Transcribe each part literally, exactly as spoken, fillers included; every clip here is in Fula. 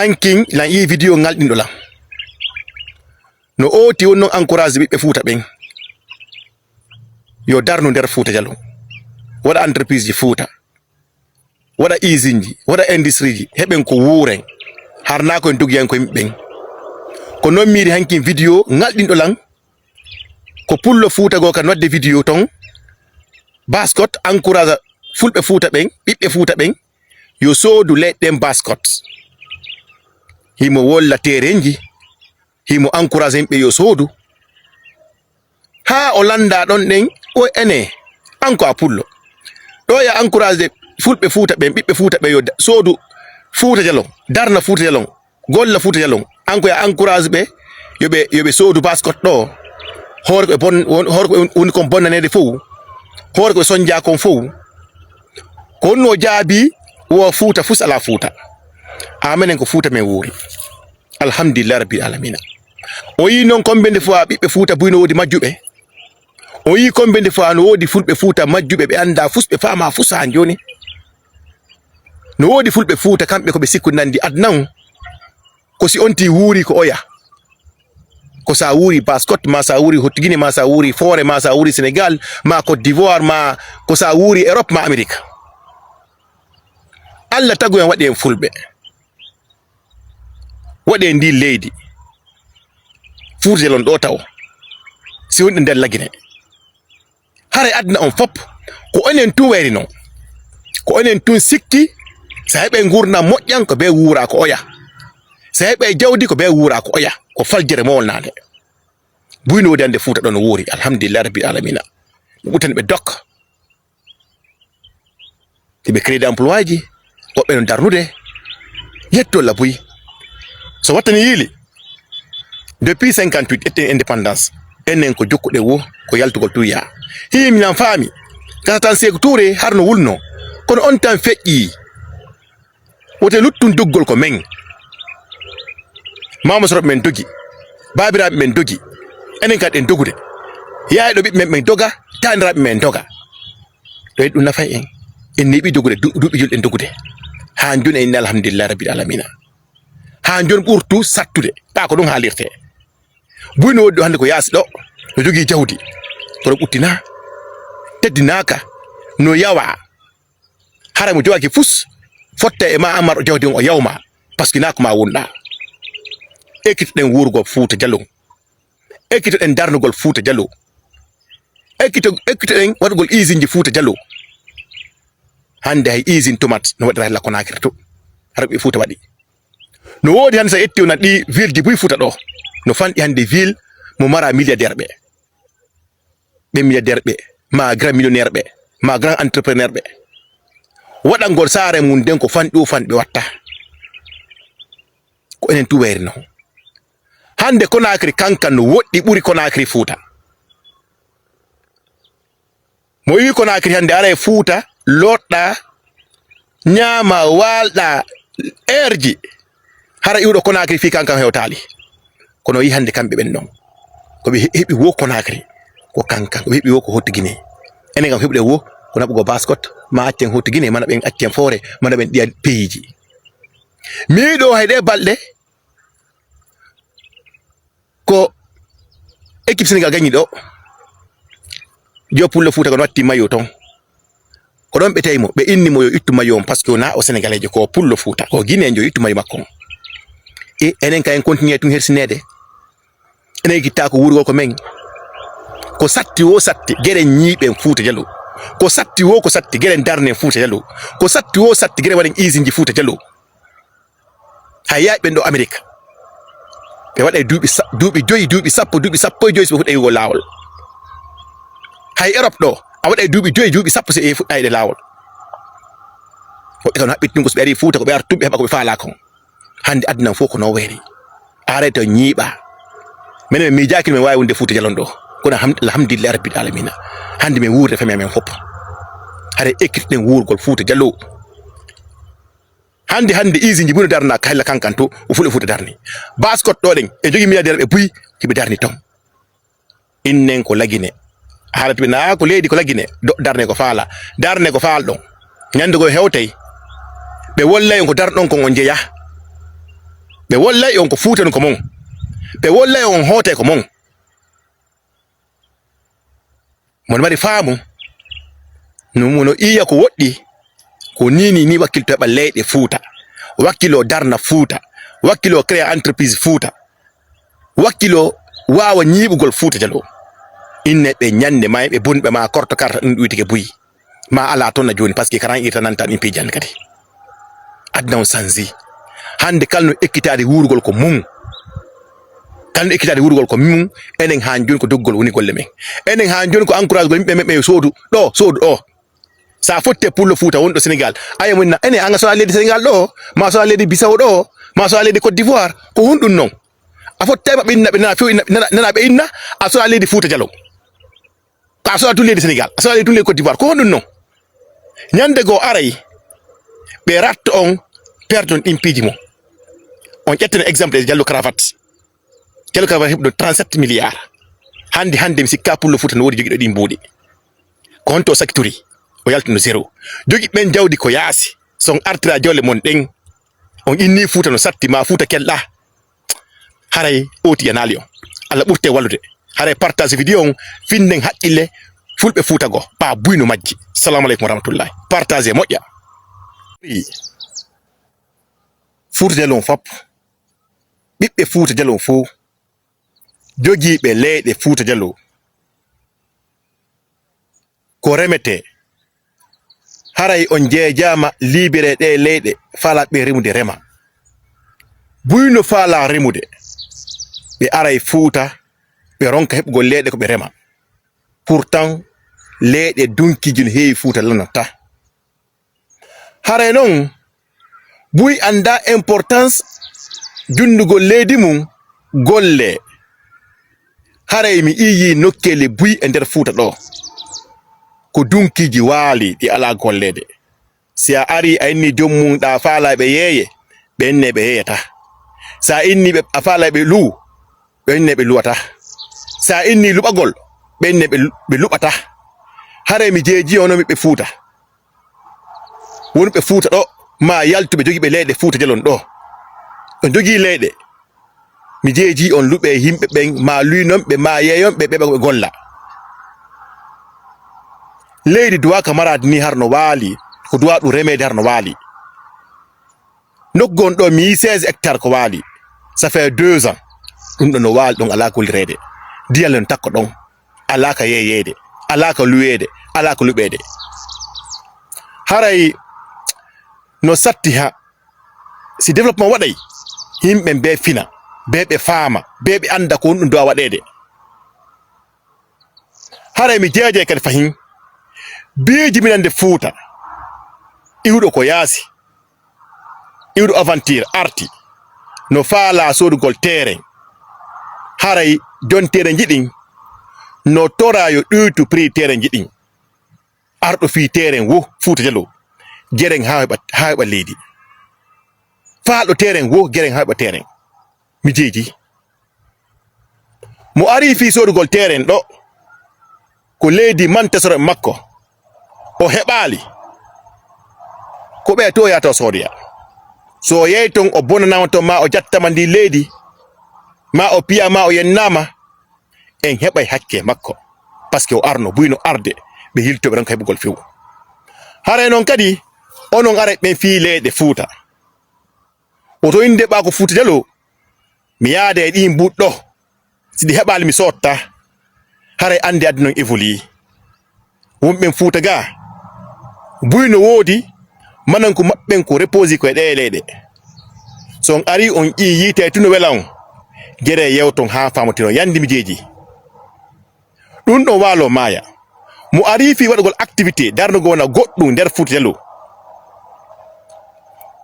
Ankin lan yii video ŋalɗinɗo lan. No ooti won non encourage ɓiɓɓe Fuuta ɓen. Yo darnu nder Fuuta Jalon. Waɗa entreprise ji Fuuta. Waɗa usine ji, waɗa industrie ji, heɓen ko wuuren. Harnaa ko en dogiyankoy ɓen. Ko non miiri hankin video ŋalɗinɗo lan. Ko pullo Fuuta goo ka nodde video ton. Baskot encourage fulɓe Fuuta ɓen, ɓiɓɓe Fuuta ɓen. Yo soodu leyɗe ɗen Baskot. Himo wolla terenji, himo encourage yimɓe yo soodu. Haa o lannda ɗon ɗen, o ene, an ko a pullo. Ɗo ya encourage de fulɓe Fuuta ɓen, ɓiɓɓe Fuuta ɓen yo da-, soodu Fuuta Jalon, darna Fuuta Jalon, golla Fuuta Jalon. An ko ya encourage ɓe, yo ɓe, yo ɓe soodu Baskot ɗo. Hoore ko ɓe bon-, won-, hoore ko ɓe woni kon bonnaneede fow. Hoore ko ɓe sonja kon fow. Ko honno jaabi wo Fuuta fus alaa Fuuta. A menen ko Fuuta men wuuri. Alhamdulillah rabbil alamina. O yii non kombe nde fois ɓiɓɓe Fuuta buy no woodi majjuɓe. O yii kombe nde fois no woodi fulɓe Fuuta majjuɓe ɓe anndaa fus ɓe faamaa fus haa jooni. No woodi fulɓe Fuuta kamɓe ko ɓe sikku nandi aduna on. Ko si on tii wuuri ko oya. Ko sa wuuri Baskot, ma sa wuuri Hottugine, ma sa wuuri Foore, ma sa wuuri Senegal, ma Côte d'Ivoire, ma ko sa wuuri Europe, ma Amérique. Allah tagu en waɗi en fulɓe. Waɗe ndi leydi. Fuuta Jalon ɗo taw. Si wonɗi nder Lagine. Haray aduna on fop, ko enen tun wayri non. Ko enen tun sikki, sa heɓe ngurnam moƴƴan ko be wuura ko oya. Sa heɓe jawdi ko be wuura ko oya. Ko faljere mowolnaande. Buy no woodi hannde Fuuta ɗon no wuuri. Alhamdulillah rabbil alamina. Ɗum ɓuttani ɓe dok. Iɓe créer emploi ji, woɓɓe no darnude. Yetto labuy. So wattani yiili, depuis cinquante-huit etten indépendance, enen ko jokkuɗen wo, ko yaltugol tun yaa. Hii minan faami, kasa tan Seeku Tuure har no wulno. Kono on tan feƴƴi. Wote luttun doggol ko men. Mama soroɓe men dogi. Baabiraaɓe men dogi. Enen kadi en dogude. Yaayɗo ɓiɓɓe men ɓen doga, taaniraaɓe men doga. Ɗo yiɗi ɗum nafay en. En neeɓi dogude, du-, duuɓi julɗen dogude. Haa jooni en inni alhamdulillahi rabbil alamina. Haa jooni ɓurtu sattude. Ɓaa ko ɗum haalirte. Buy no woodi ɗo hannde ko yaasi ɗo. No jogii jawdi. Kono ɓuttinaa. Teddinaaka. No yawaa. Hara mo jogaki fus, fotta e ma Ammar o jawdi on o yawma. Parce que naa ko ma wonɗa. Ekkitoɗen wuurugol Fuuta Jalon. Ekkitoɗen darnugol Fuuta Jalon. Ekkito-, ekkitoɗen waɗugol usine ji Fuuta Jalon. Hannde hay usine tomate no waɗira hella Conakry to. Hara ɓe Fuuta waɗi. No woodi hannde sa ƴetti on ɗi ville ji buy Fuuta ɗo. No fanɗi hannde ville mo mara milliardaire ɓe. Ɓe milliardaire ɓe, ma grand millionnaire ɓe, ma grand entrepreneur ɓe. Waɗangol saare mum nden ko fanɗi o fanɗi ɓe watta. Ko enen tun wayri non. Hannde Conakry kankan no woɗɗi ɓuri Conakry Fuuta. Mo iwi Conakry hannde ara e Fuuta, looɗɗa, ñaama, waalɗa, eerji. Hara iwɗo Conakry fii kankan hewtaali. Kono yi hannde kamɓe ɓen non. Ko ɓe he-, heɓi wo Conakry. Ko kankan. Ko ɓe heɓi wo ko Hottugine. Enen kam heɓuɗen wo ko naɓugol Baskot, ma accen Hottugine, mana ɓen accen Foore, mana ɓen ɗiya peyiiji. Miɗo hay ɗe balɗe, ko équipe Sénégal gañi ɗo. Jo pullo Fuuta ko no watti mayo ton. Ko ɗon ɓe tawi mo, ɓe inni mo yo ittu mayo on, parce que wona o Sénégalaijo, ko pullo Fuuta, ko Guinéenjo, yo ittu mayo makko on. E enen ka en continue tun hersineede. Enen kitta ko wuurugol ko men. Ko satti wo satti, geren ñiiɓen Fuuta Jaloo. Ko satti wo ko satti, geren darnen Fuuta Jaloo. Ko satti wo satti, geren waɗen isinji Fuuta Jaloo. Hay yaay ɓen ɗo Amerik. Ɓe waɗay duuɓi sa-, duuɓi joyi, duuɓi sappo, duuɓi sappo e joyi si ɓe fuɗɗay wi'ugol laawol. Hay Erop ɗo, a waɗay duuɓi joyi, duuɓi sappo si ɓe fuɗɗay ɗe laawol. Woɓɓe kam no haɓɓittini ko so ɓe ari Fuuta ko ɓe arta tun ɓe heɓa ko ɓe faalaa kon. Hannde aduna fof ko noon wayri. Arrêté ñiiɓa. Menen min miijaaki min waawi wonde Fuuta Jalon ɗo. Kono alham-, alhamdulillahi rabbil alamina. Hannde min wuurde famille amen fof. Hare ekkitoɗen wuurgol Fuuta Jaloo. Hannde, hannde, isinji buy no darnaa ka hella kankan to, o fuɗɗo Fuuta darni. Baskot ɗo ɗen, e jogii milliardaire ɓe buy, hiɓe darni ton. Innen ko Lagine. Haalata ɓe naa ko leydi ko Lagine, do-, darne ko faala. Darne ko faalɗon. Ñande goo hewtay. Ɓe wollay on ko darɗon kon on jeyaa. Ɓe wollay on ko Fuuta non ko mon. Ɓe wollay on hootay ko mon. Mon mari faamu. No, no iya ko woɗɗi, ko ni, ni, ni wakkilto heɓa leyɗe Fuuta. Wakkilo darna Fuuta. Wakkilo créa entreprise Fuuta. Wakkilo waawa ñiiɓugol Fuuta Jaloo. Inne ɓe ñande may ɓe bunɓe ma korto karta ɗum ɗuwitike buy. Ma ala toon na jooni, parce que karan irta nan tan in pijan kadi. Aduna on sanzi. Hannde kala no ekkitaade wuurugol ko mum. Kala no ekkitaade wuurugol ko mum, enen haa jooni ko doggol woni golle men. Enen haa jooni ko encouragegol yimɓe men ɓe soodu ɗo, soodu ɗo. Sa fotte pullo Fuuta wonɗo Sénégal. Aya mo inna, ene anga sola leydi Sénégal ɗo, ma sola leydi Bissau ɗo, ma sola leydi Côte d'Ivoire, ko honɗum non? A fotte maɓɓe inna, ɓe nana few inna, nana, nana ɓe inna, a sola leydi Fuuta Jaloo. Ka a sola tun leydi Sénégal, a sola leydi tun leydi Côte d'Ivoire, ko honɗum non? Ñande goo aray, ɓe ratto on, perdon ɗin piiji mon. On ƴetten exemple e Jallo Cravate. Jallo Cravate heɓi ɗo trente-sept milliards. Hannde, hannde mi sikka pullo Fuuta no woodi jogiiɗo ɗin mbuuɗi. Ko honto o sakituri? O yalti no zéro. Jogi ɓen jawdi ko yaasi. So on artira jawle mon ɗen, on inni Fuuta no satti, ma Fuuta kelɗa. Haray ooti yanaali on. Allah ɓurte wallude. Haray partage vidéo on, finnen haqqille fulɓe Fuuta go. Pa buyno majji. Salamu aleykum wa rahmatullahi. Partage moƴƴa. Fuuta Jaloo on fop. Ɓiɓɓe Fuuta Jaloo on fow. Jogiiɓe leyɗe Fuuta Jaloo. Ko remetee. Haray on jeejaama libéré ɗee leyɗe, faalaaɓe remude rema. Buy no faalaa remude, ɓe aray Fuuta, ɓe ronka heɓugol leyɗe ko ɓe rema. Pourtant, leyɗe dunkiiji no heewi Fuuta lanata. Haray non, buy anndaa importance junndugol leydi mum golle. Haray mi iyii nokkeeli buy e nder Fuuta ɗoo. Ko dunkiiji waali ɗi alaa golleede. Si a arii a inni joom mum ɗa faalaa ɓe yeeye, ɓe inne ɓe yeeyata. Si a inni ɓe a faalaa ɓe luu, ɓe inne ɓe luwata. Si a inni luɓagol, ɓe inne ɓe lu-, ɓe luɓata. Haray mi jeejii on mi ɓe Fuuta. Wonɓe Fuuta ɗo, ma yaltu ɓe jogii ɓe leyɗe Fuuta Jaloo ɗo. Ɗo jogii leyɗe. Mi jeejii on luɓe yimɓe ɓen, ma luynon ɓe, ma yeeyon ɓe, ɓe ɓe golla. Leydi duwaaka maraade ni har no waali, ko duwaa ɗum remeede har no waali. Nokku gon ɗo mi yii seize hectares ko waali. Ça fait deux ans. Ɗum ɗo no waali ɗon alaa gollireede. Ndiyam le no takko ɗon. Alaa ka yeeyeede. Alaa ka luweede. Alaa ka luɓeede. Haray no satti ha. Si développement waɗay, yimɓe ɓe fina, be ɓe faama, be ɓe annda ko honɗum duwaa waɗeede. Haray mi jeejay kadi fahin. Biiji minannde Fuuta, iwɗo ko yaasi, iwɗo aventure arti, no faalaa soodugol teeren. Haray jon teerenji ɗin no toraa yo ɗuytu prix teerenji ɗin. Arɗo fii teeren wo Fuuta Jaloo, geren haa heɓa, haa heɓa leydi. Faalɗo teeren wo geren haa heɓa teeren. Mi jeejii. Mo arii fii soodugol teeren ɗo, ko leydi mantesoro e makko. O heɓaali. Ko ɓe to yahata o soodoya. So o yehi ton, o bonanaama ton, ma o jattama ndi leydi, ma o piya, ma o yennaama, en heɓay hakke makko. Parce que o arno, buyno arde, ɓe yiltooɓe ronka heɓugol few. Haray non kadi, onon aray ɓen fii leyɗe Fuuta. Woto innde ɓaa ko Fuuta Jaloo, mi yaada e ɗii mbuuɗi ɗo. Si ɗi heɓaali mi sootta. Haray annde addi non évolue. Wonɓe Fuuta ga, buy no woodi, mananku maɓɓen ko reposi ko e ɗee leyɗe. So on arii on ƴii yiite tun no wela on, gere yewton haa faamotiro yandi mi jeejii. Ɗum ɗon waalo maaya. Mo arii fii waɗugol activité darnugol wona goɗɗum nder Fuuta Jaloo.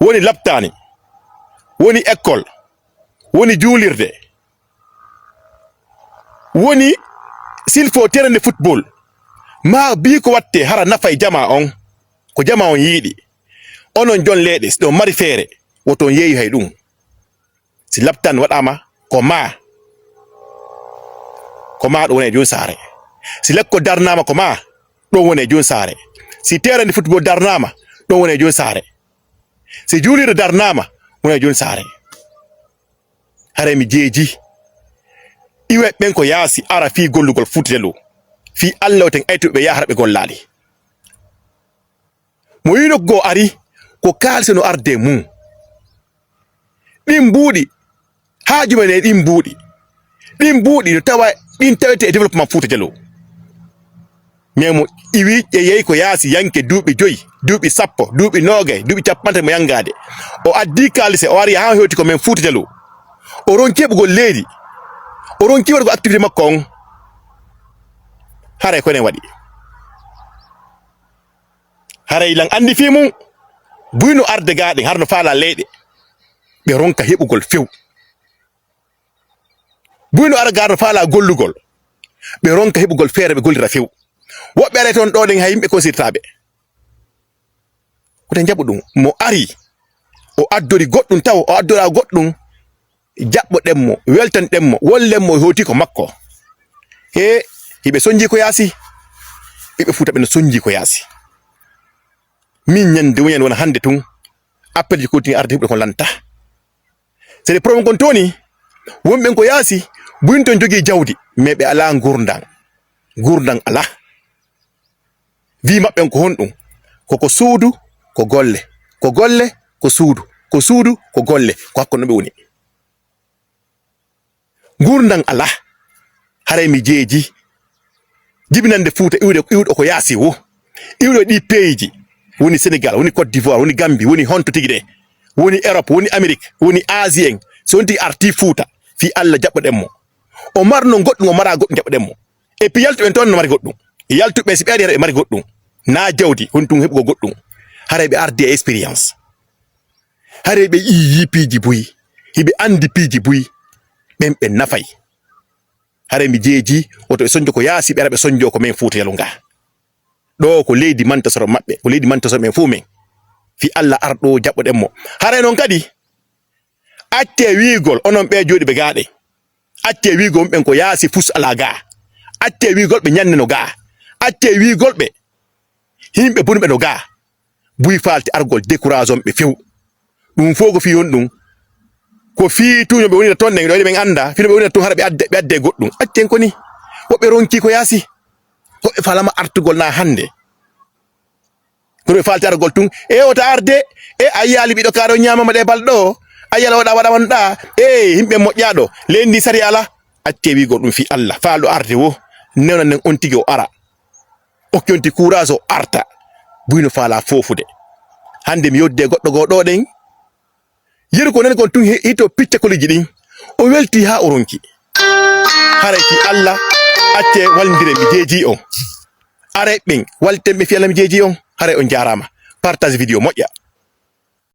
Woni laptaani, woni école, woni juulirde, woni s'il faut terrain de football, ma bii ko watte hara nafay jamaa on, ko jamaa on yiɗi. Onon jon leyɗe, si ɗon mari feere, woto on yeeyu hay ɗum. Si laptan waɗaama, ko ma, ko ma ɗum woni e jun saare. Si lekkol darnaama, ko ma ɗum woni e jun saare. Si terrain de football darnaama, ɗum woni e jun saare. Si juulirde darnaama, woni e jun saare. Haray mi jeeji. Iwe ɓen ko yaasi ara fii gollugol Fuuta Jaloo. Fii Alla o ten aytuɓe ɓe yaha hara ɓe gollaali. Mo wiino goo ari ko kaalisi no arde mum. Ɗin mbuuɗi, haaju men e ɗin mbuuɗi. Ɗin mbuuɗi no tawa, ɗin tawete e développement Fuuta Jaloo. Mais mo iwi e yehi ko yaasi yanke duuɓi joyi, duuɓi sappo, duuɓi noogay, duuɓi cappanɗe mo yangaade. O addi kaalise, o ari haa hewti ko men Fuuta Jaloo. O ronki heɓugol leydi. O ronki waɗugol activité makko on. Haray ko enen waɗi. Haray lan anndi fii mum. Buy no arde gaa ɗen, hara no faalaa leyɗe. Ɓe ronka heɓugol few. Buy no ara gaa no faalaa gollugol. Ɓe ronka heɓugol feere ɓe gollira few. Woɓɓe aray toon ɗoo ɗen hay yimɓe konsirtaaɓe. Kote njaɓu ɗum. Mo ari, o addori goɗɗum taw, o addoraa goɗɗum, jaɓɓoɗen mo, weltanɗen mo, wollen mo, hooti ko makko. He, hiɓe sonji ko yaasi. Ɓiɓɓe Fuuta ɓe no sonji ko yaasi. Min ñande woni wona hannde tun, appelji kootini arde huɓɓe kon lanta. C'est des problèmes kon tooni, wonɓen ko yaasi, buy no toon jogii jawdi, mais ɓe alaa ngurndan. Ngurndan alaa. Vie maɓɓe on ko honɗum? Ko ko suudu, ko golle. Ko golle, ko suudu. Ko suudu, ko golle. Ko hakkunde ɓe woni. Ngurndan alaa. Haray mi jeeji. Jibinande Fuuta iwde, iwɗo ko yaasi wo. Iwɗo ɗi peeji. Woni Sénégal, woni Côte d'Ivoire, woni Gambie, woni honto tigi de. Woni Europe, woni Amérique, woni Asie en. So on tigi arti Fuuta, fii Alla jaɓɓoɗen mo. O marno goɗɗum, o mara goɗɗum jaɓɓoɗen mo. Et puis yaltuɓe toon no mari goɗɗum. Yaltuɓe si ɓe ari hara ɓe mari goɗɗum. Na jawdi, hontum heɓugo goɗɗum. Haray ɓe ardi e expérience. Haray ɓe yiyi piiji buy. Hiɓe anndi piiji buy. Ɓen ɓe nafay. Haray mi jeeji, woto ɓe sonjo ko yaasi, ɓe ara ɓe sonjo ko men Fuuta Jaloo nga. Ɗoo ko leydi mantasoro maɓɓe, ko leydi mantasoro men fof men. Fii Alla ar ɗoo jaɓɓoɗen mo. Haray noon kadi, accee wiigol, onon ɓee jooɗiiɓe gaa ɗe. Accee wiigol ɓen ko yaasi fus alaa gaa. Accee wiigol ɓe ñannde no gaa. Accee wiigol ɓe yimɓe bonɓe no gaa. Buy faalti argol décourage on ɓe few. Ɗum fof ko fii honɗum? Ko fii tuuño ɓe wonira toon ɗen, ɗo ɓe annda, fino ɓe wonira tun hara ɓe adde, ɓe adde goɗɗum. Accen ko ni. Woɓɓe ronkii ko yaasi. Woɓɓe faalama artugol na hannde. Kono ɓe faalti argol tun. E wota arde, e a yiyaali ɓiɗɗo kaa ɗo ñaamama ɗe balɗe ɗo. A yiyaali waɗa, waɗa wonɗa. E yimɓe moƴƴaa ɗo. Leydi ndi sariya alaa. Accee wiigol ɗum fii Alla. Faalɗo arde wo. Newna nen on tigi o ara. Okki on tigi courage o arta. Buy no faalaa foofude. Hannde mi yewtide e goɗɗo goo ɗo ɗen. Yeru ko nani kon tun he-, hito picca koliji ɗin. O welti haa o ronki. Haray fii Alla, accee walndire mi jeeji on. Aray ɓen, walten ɓe fii Alla mi jeeji on. Haray on jaaraama. Partage vidéo moƴƴa.